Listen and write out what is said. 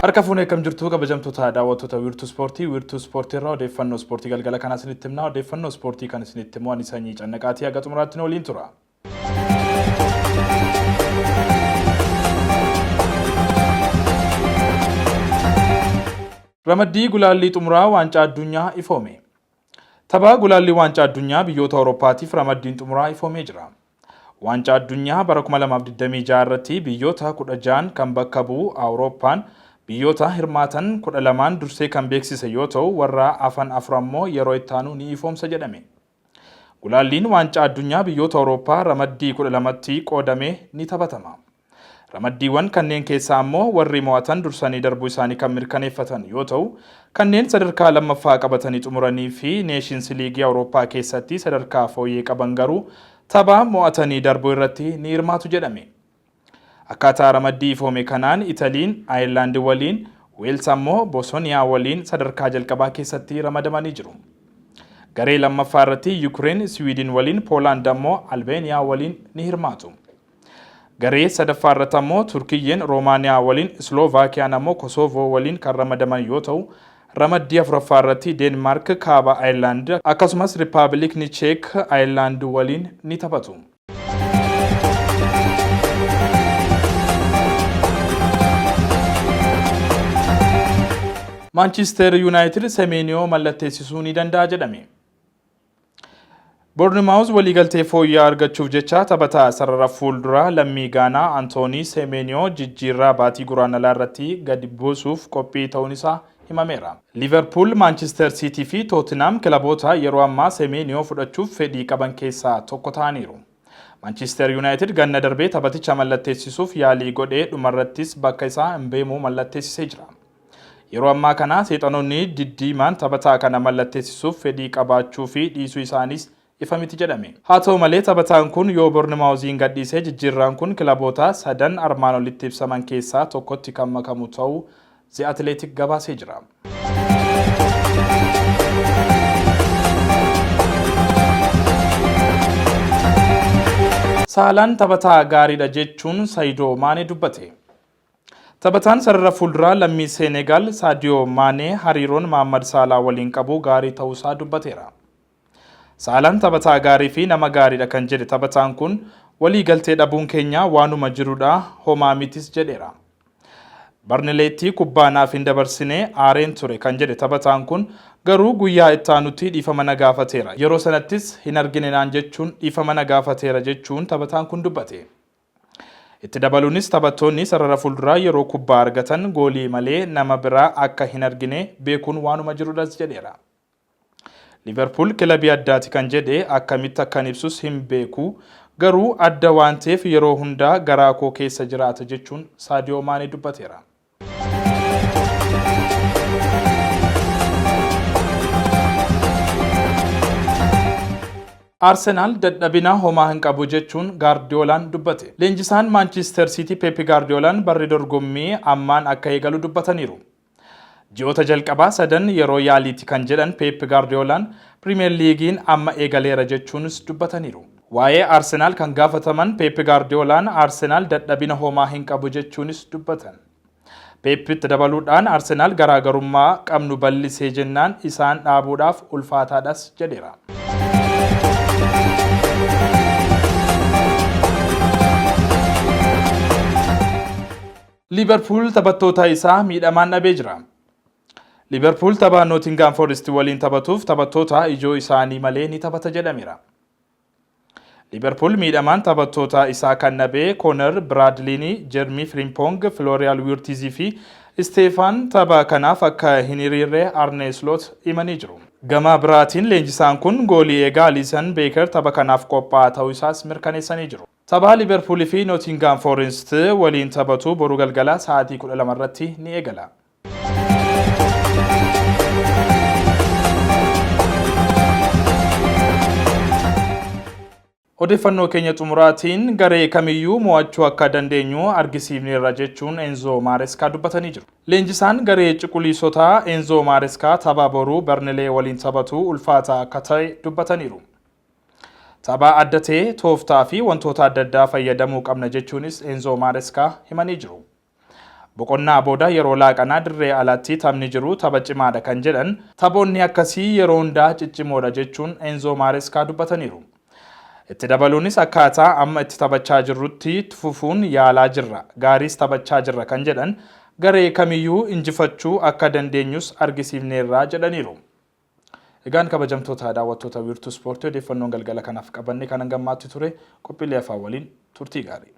Harka fuunee akkam jirtu kabajamtoota daawwattoota Wiirtuu Ispoortii. Wiirtuu Ispoortii irraa odeeffannoo ispoortii galgala kanaa isinitti himna. Odeeffannoo ispoortii kan isinitti himu ani Sanyii Cannaqaatii haga xumuraatti nu waliin tura. Ramaddii gulaallii xumuraa Waancaa Addunyaa ifoome. Tapha gulaallii Waancaa Addunyaa biyyoota Awurooppaatiif ramaddiin xumuraa ifoomee jira. Waancaa Addunyaa bara 2026 irratti biyyoota 16n kan bakka bu'u Awurooppaan biyyoota hirmaatan 12n dursee kan beeksise yoo ta'u warra hafan afur ammoo yeroo ittaanu ni ifoomsa jedhame. Gulaalliin Waancaa Addunyaa biyyoota Awurooppaa ramaddii 12tti qoodamee ni taphatama. Ramaddiiwwan kanneen keessaa ammoo warri mo'atan dursanii darbuu isaanii kan mirkaneeffatan yoo ta'u, kanneen sadarkaa lammaffaa qabatanii xumuranii fi Neeshinsi Liigii Awurooppaa keessatti sadarkaa fooyyee qaban garuu tapha mo'atanii darbuu irratti ni hirmaatu jedhame. Akkaataa ramaddii ifoome kanaan Italiin Ayerlaand waliin, Weels ammoo Bosoniyaa waliin sadarkaa jalqabaa keessatti ramadamanii jiru. Garee lammaffaa irratti Yukireen Siwiidin waliin, Poolaand ammoo Albeeniyaa waliin ni hirmaatu. Garee sadaffaa irratti ammoo Turkiyyeen Roomaaniyaa waliin, Isloovakiyaan ammoo Kosoovoo waliin kan ramadaman yoo ta'u, ramaddii afuraffaa irratti Deenmaark Kaaba Ayerlaand akkasumas Rippabilikni Cheek Ayerlaand waliin ni taphatu. Maanchiisteer Yuunaayitid Semeeniyoo mallatteessisuu ni danda'a jedhame. Boornimaawuz waliigaltee fooyya'aa argachuuf jecha taphataa sarara fuulduraa lammii Gaanaa Antoonii Seemeeniyoo jijjiirraa baatii Guraandhalaa irratti gadi buusuuf qophii ta'uun isaa himameera. Liiverpuul, Maanchister Siitii fi Tootinhaam kilaboota yeroo ammaa Seemeeniyoo fudhachuuf fedhii qaban keessaa tokko ta'aniiru. Maanchister Yuunaayitid ganna darbe taphaticha mallatteessisuuf yaalii godhee dhumarrattis bakka isaa Mbeemoo mallatteessisee jira. Yeroo ammaa kana seexanoonni diddiimaan taphataa kana mallatteessisuuf fedhii qabaachuu fi dhiisuu isaaniis ifa miti jedhame. Haa ta'u malee taphataan kun yoo Bornimaawuziin gadhiise jijjiirraan kun kilaboota sadan armaan olitti ibsaman keessaa tokkotti kan makamu ta'uu The Athletic gabaasee jira. Saalaan taphataa gaariidha jechuun Sayidoo Maanee dubbate. Taphataan sarara fuulduraa lammii Seenegaal Saadiyoo Maanee hariiroon Mahaammad Saalaa waliin qabu gaarii ta'uusaa dubbateera. Saalaan taphataa gaarii fi nama gaariidha kan jedhe taphataan kun walii galtee dhabuun keenya waanuma jirudha homaa mitis jedheera. Barnileetti kubbaa naaf hin dabarsine aareen ture kan jedhe taphataan kun garuu guyyaa ittaanutti dhiifama na gaafateera. Yeroo sanattis hin argine naan jechuun dhiifama na gaafateera jechuun taphataan kun dubbate. Itti dabaluunis taphattoonni sarara fuulduraa yeroo kubbaa argatan goolii malee nama biraa akka hin argine beekuun waanuma jirudhas jedheera. Liiverpuul kilabii addaati kan jedhe akkamitti akkan ibsus hin beeku garuu adda waan ta'eef yeroo hundaa garaa koo keessa jiraata jechuun Saadiyoo Maanee dubbateera. Arsenaal dadhabina homaa hin qabu jechuun Gaardiyoolaan dubbate. Leenjisaan Maanchiister Siitii Peep Gaardiyoolaan barri dorgommii ammaan akka eegalu dubbataniiru. Ji'oota jalqabaa sadan yeroo yaaliiti kan jedhan Peep Gaardiyoolaan Piriimeer Liigiin amma eegaleera jechuunis dubbataniiru. Waa'ee Arsenaal kan gaafataman Peep Gaardiyoolaan Arsenaal dadhabina homaa hin qabu jechuunis dubbatan. Peep itti dabaluudhaan Arsenaal garaagarummaa qabnu bal'isee jennaan isaan dhaabuudhaaf ulfaataadhas jedheera. Liiverpuul taphattoota isaa miidhamaan dhabee jira. Liiverpuul tapha Nootingaam Forest waliin taphatuuf taphattoota ijoo isaanii malee ni taphata jedhameera. Liiverpuul miidhamaan taphattoota isaa kan dhabe Kooner Biraadliinii, Jermii Firimpong, Filooriyaal Wiirtiizii fi Isteefaan tapha kanaaf akka hin hiriirre Arnee Sloot himanii jiru. Gama biraatiin leenjisaan kun goolii eegaa Aliisan Beeker tapha kanaaf qophaa'aa ta'uu isaas mirkaneessanii jiru. Tapha Liiverpuul fi Nootingaam Forest waliin taphatu boru galgala sa'aatii 12 irratti ni eegala. Odeeffannoo keenya xumuraatiin garee kamiyyuu mo'achuu akka dandeenyu argisiifneerra jechuun Enzoo Maareskaa dubbatanii jiru. Leenjisaan garee Cuquliisotaa Enzoo Maareskaa tapha boruu Barnilee waliin taphatu ulfaataa akka ta'e dubbataniiru. Tapha adda ta'e tooftaa fi wantoota adda addaa fayyadamuu qabna jechuunis Enzoo Maareskaa himanii jiru. Boqonnaa booda yeroo laaqanaa dirree alatti taphni jiru tapha cimaadha kan jedhan, taphoonni akkasii yeroo hundaa ciccimoodha jechuun Enzoo Maareskaa dubbataniiru. Itti dabaluunis akkaataa amma itti taphachaa jirrutti fufuun yaalaa jirra, gaariis taphachaa jirra kan jedhan, garee kamiyyuu injifachuu akka dandeenyus argisiifneerra jedhaniiru. Egaan kabajamtoota daawwattoota Wiirtuu Ispoortii, odeeffannoon galgala kanaaf qabanne kan hangammaatti ture. Qophiilee afaan waliin turtii gaarii.